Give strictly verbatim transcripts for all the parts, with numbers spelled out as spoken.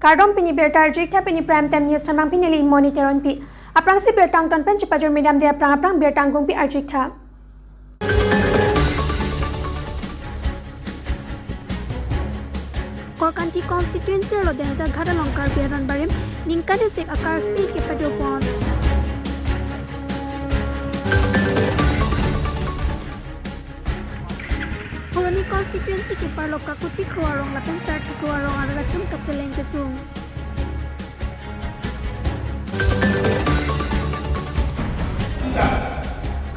Kardom, pini birta arjuik tha, pini Prime Time News than abang pini neli Moni Teronpi. Aphrangsi birta angton pen chepajormi damde aphrang aphrang birta angkungpi arjuik tha. Korkanthi constituency arlo Dentaghat along Karbi Aron Barim ningkan isik akarpi kepadopon. Phuloni constituency keparlo Kakutikro arong lapen Sarthikro arong arat atum kacheleng kesung.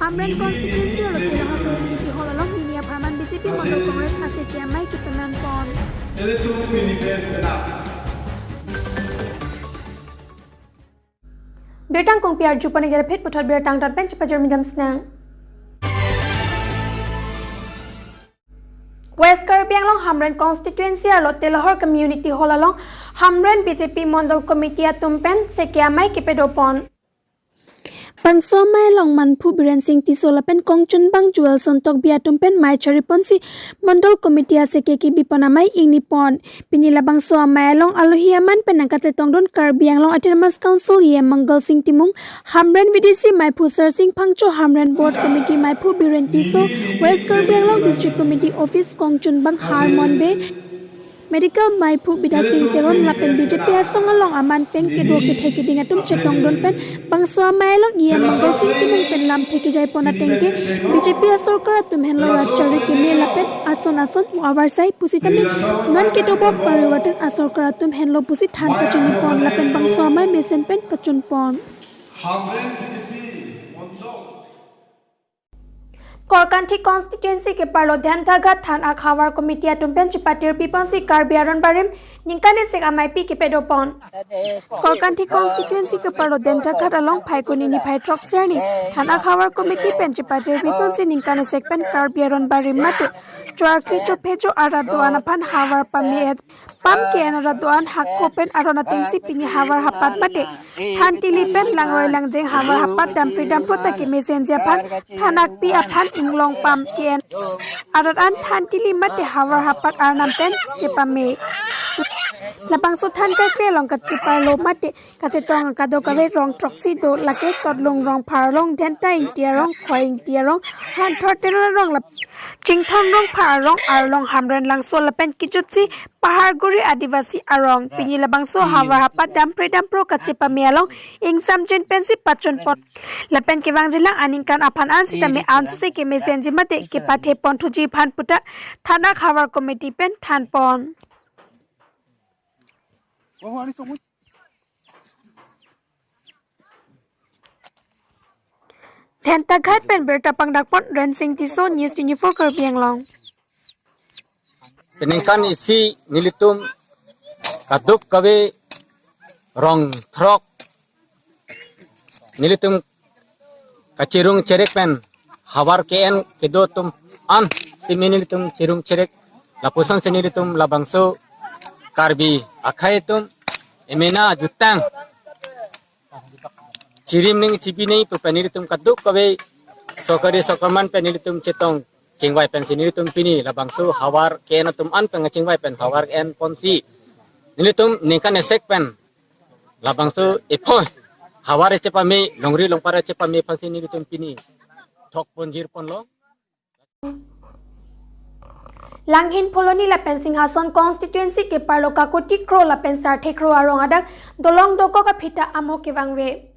Hamren constituency arlo Telahor Community Hall along nini apharman B J P Mandal Congress aseke amei kepaman pon. Birta angkungpi arjupon igel phit puthot birta angton pen chepajormi damsinang. West Karbi Anglong Hamren constituency arlo Telahor Community Hall along Hamren B J P Mandal Committee atum pen seke amei kepadopon. Bangso amei along manphu Biren Sing Tisso lapen kongchunbang Joelson Tokbi atum pen mei chariponsi Mandal Committee aseke kebipon amei ingnipon. Pini labangso amei along alohi aman pen nangkachetongdun Karbi Anglong Autonomous Council E M Mangal Sing Timung, Hamren V D C meiphu Sarsing Phangcho, Hamren Board Committee meiphu Biren Tisso, West Karbi Anglong District Committee Office kongchunbang Harmon Bey, Medical meiphu Bidya Sing Teron lapen B J P asong along aman pen kedo kethe keding atum chetongdun pen bangso amei along E M Mangal Sing Timung pen lamthe kejaipon ateng ke B J P asorkar atum henlo rat chari keme lapen ason ason avarsai pusitame non kedobom parivartan asorkar atum henlo pusi than pachinipon lapen bangso amei mesen pen pachunpon. Korkanthi constituency keparlo Dentaghat than-ak havar committee atum pen chepatirpiponsi Karbi Aron Barim ningkan isik ameipi kepadopon. Korkanthi constituency keparlo Dentaghat along Phaikuni niphai throksi arni than-ak havar committee pen chepatirpiponsi ningkan isik pen Karbi Aron Barim mate choarki chophejo arat do-an aphan havar pame-et pam ke-en arat do-an hako pen aron atengsi pini havar hapat mate than tili pen langroi langjeng havar hapat dampri dampro ta kemesenji aphan than-akpi aphan inglong pam ke-en arat an than tili mate havar hapat arnam pen chepame. Labangso than karkli along kacheparlo mate kachetong kadokave rong throksi do, lake Kotlung Rongphar arong, Dhenta Ingti arong, Khoi Ingti arong, Hanthor Teron arong lap Chingthon Rongphar arong, Arlong Hamren Langso lapen kejutsi Paharguri Adivasi arong. Pini labangso havar hapat dampri dampro kachepame along ingsamjin pensi pachunpon. Lapen kevangjilang aningkan aphan an sitame ansose kemesenji mate kepatheponthuji aphan puta than-ak havar committee pen thanpon. Dhentaghat pen birta pangdakpon Rensing Tisso, News twenty-four Karbi Anglong. Peningkan isi nelitum kadokave rong throk nelitum kachirung cherek pen havar ke-en kedo atum an simi nelitum chirung cherek, lapusonsi nelitum labangso Karbi akhei atum emena jutang chirim ning chibi ning pu pen nelitum kadokave sorkari sorkarman pen nelitum chetong chingvai pensi nelitum pini labangso havar ke-en atum an pen chingvai pen havar ke-enponsi nelitum ningkan isik pen labangso ephoi havar chepame, longri longpar chepame aphansi nelitum pini thokpon jirponlo. Langhin Phuloni lapen Singhason constituency keparlo Kakutikro lapen Sarthikro arong adak dolong dokok aphi ta amo kevangve.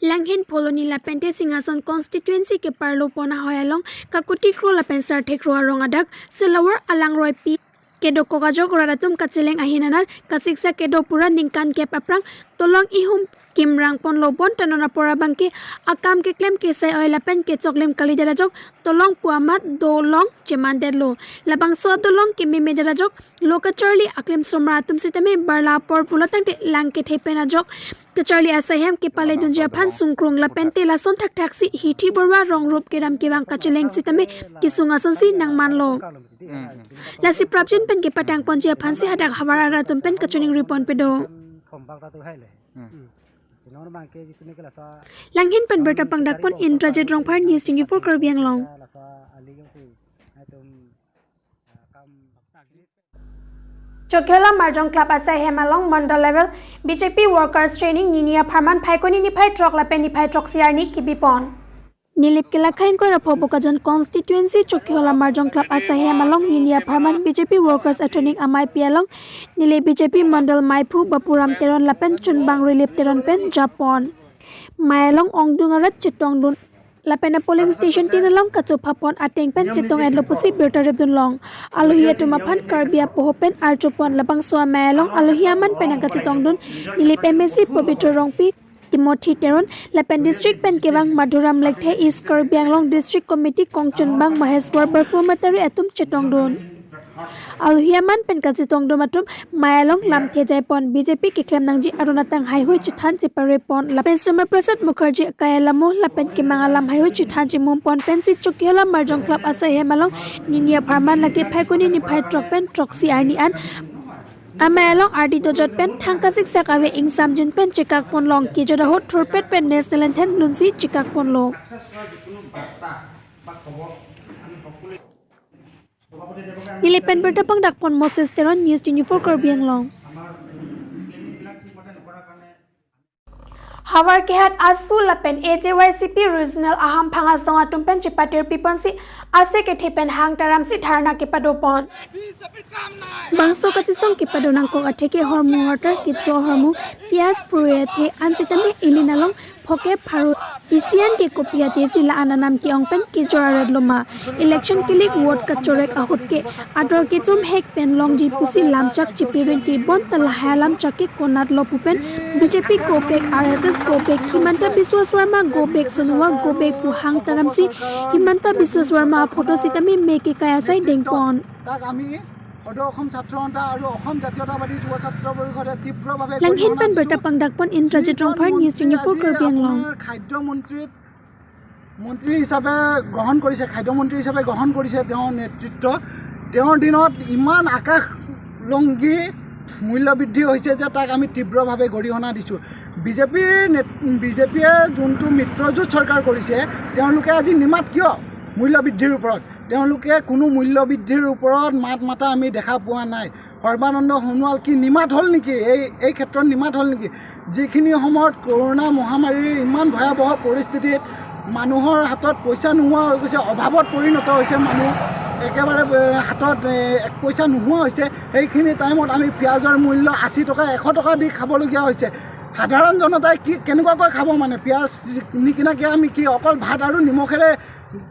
Langhin Phuloni lapente Singhason constituency keparlo pon ahoi along Kakutikro lapen Sarthikro arong adak selover alangroipi kedokok ajok rat atum kacheleng ahin anar kasiksak kedo pura ningkan kep aphrang dolong ihum kimrang ponlo, bonta non apor abangke akam keklem kesai oi lapen kechoklim kalidet ajok dolong pu amat dolong chemandetlo. Labangso adolong kememedet ajok lo kacharli aklim somra atum sitame barla apor pulo tangte lang kethe pen ajok kacharli asai hem kepaledunji aphan sungkrung lapente lason thakthaksi hithi borwa rongrup kedam kevang kacheleng sitame kesung asonsi nangmanlo. Lasi prapjin pen kepatangponji aphansi hadak havar arat atum pen kachiningri ponpedo. Langhin pen birta pangdakpon Indrajit Rongphar, News twenty-four Karbi Anglong. Chokihola Marjong Club asai hem along Mandal Level B J P Workers Training nini apharman Phaikuni niphai throk lapen niphai throksi arni kebipon. Nilip kelakhai ingkoi ra pho Bokajan constituency Chokihola Marjong Club asai hem along nini apharman B J P Workers Training amei pi along nilip B J P Mandal Meiphu Bapuram Teron lapen Chunbang Rilip Teron pen japon. Mei along ongdung arat chetongdun lapen a polling station tin along kachophapon ateng pen chetong-etlo pusi birta repdunlong. Alohi atum aphan Karbi apoho pen archopon. Labangso amei along alohi aman pen kachetongdun nilip M A C Pobitro Rongpi, Timothy Teron lapen district pen kevang Madhuram Lekthe, East Karbi Anglong District Committee kongchunbang Maheshwar Basumatary atum chetongdun. Alohi aman pen kachetongdun atum mei along lamthe jaipon, B J P keklem nangji aron atang haihui chethan cheparepon lapen Shyama Prasad Mukherjee akai alamo lapen kemang alam haihui chethan chemumpon pensi Chokihola Marjong Club asai hem along nini apharman lake Phaikuni niphai throk pen throksi arni an amei along ardi dojot pen thangka siksak ave ingsamjin pen chekakponlong. Kejut ahut thurpet pen national anthem lunsi chekakponlo. Nilip pen birta pangdakpon Moses Teron, News twenty-four Karbi Anglong. Havar Kehat ASU lapen A J Y C P Regional ahamphang asong atum pen chepatir piponsi ase kethe pen hang taramsi dharna kepadopon. Bangso kachisong kepado nangkok atheke hormu hortar, kitso hormu, piyaj, puru athe an sitame ilin along phoke pharu isi an ke kopi athe si la-an anam ke-ong pen kejor arat loma. Election kelik vote kachorek ahut ke ador kechum hek pen longji pusi lamchak chipirin ke bonta lahai alamchak ke konatlo pu pen B J P kopek, R S S kopek, Himanta Biswa Sarma kopek, Sonowal kopek pu hang taramsi Himanta Biswa Sarma aphoto sitame me kekai asai dengpon. তাক আমি সদৌ অসম ছাত্ৰ সন্থা আৰু অসম জাতীয়তাবাদী যুৱ ছাত্ৰ পৰিষদে তীব্ৰভাৱে Langhin pen birta pangdakpon Indrajit Rongphar, News twenty-four Karbi Anglong. আপোনাৰ খাদ্য মন্ত্ৰীত মন্ত্ৰী হিচাপে গ্ৰহণ কৰিছে, খাদ্য মন্ত্ৰী হিচাপে গ্ৰহণ কৰিছে তেওঁৰ নেতৃত্ব। তেওঁৰ দিনত ইমান আকাশ লংঘী মূল্য বৃদ্ধি হৈছে যে তাক আমি তীব্ৰভাৱে গৰিহণা দিছোঁ। বি জে পিৰ নেত-, বি জে পিয়ে যোনটো মিত্ৰজোঁট চৰকাৰ কৰিছে, তেওঁলোকে আজি নিমাত কিয় মূল্য বৃদ্ধিৰ ওপৰত? তেওঁলোকে কোনো মূল্য বৃদ্ধিৰ ওপৰত মাত মাতা আমি দেখা পোৱা নাই। সৰ্বানন্দ সোণোৱাল কি নিমাত হ'ল নেকি? এই, এই ক্ষেত্ৰত নিমাত হ'ল নেকি? যিখিনি সময়ত কৰোণা মহামাৰীৰ ইমান ভয়াৱহ পৰিস্থিতিত মানুহৰ হাতত পইচা নোহোৱা হৈ গৈছে, অভাৱত পৰিণত হৈছে মানুহ, একেবাৰে, এ, হাতত, এ, এক পইচা নোহোৱা হৈছে, সেইখিনি টাইমত আমি পিঁয়াজৰ মূল্য আশী টকা, এশ টকা দি খাবলগীয়া হৈছে। সাধাৰণ জনতাই কি, কেনেকুৱাকৈ খাব? মানে পিঁয়াজ নিকিনাকৈ আমি কি অকল ভাত আৰু নিমখেৰে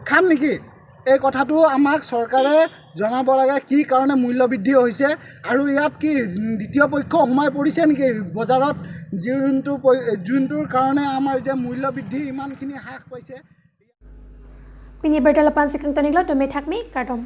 খাম নেকি? এই কথাটো আমাক চৰকাৰে জনাব লাগে, কি কাৰণে মূল্য বৃদ্ধি হৈছে আৰু ইয়াত কি, উম, দ্বিতীয় পক্ষ সোমাই পৰিছে নেকি বজাৰত, যোনটো পই-, যোনটোৰ কাৰণে আমাৰ যে মূল্য বৃদ্ধি ইমানখিনি হ্ৰাস পাইছে। Pini birta lapu-an si kangton-iklo, dome thakmi, kardom.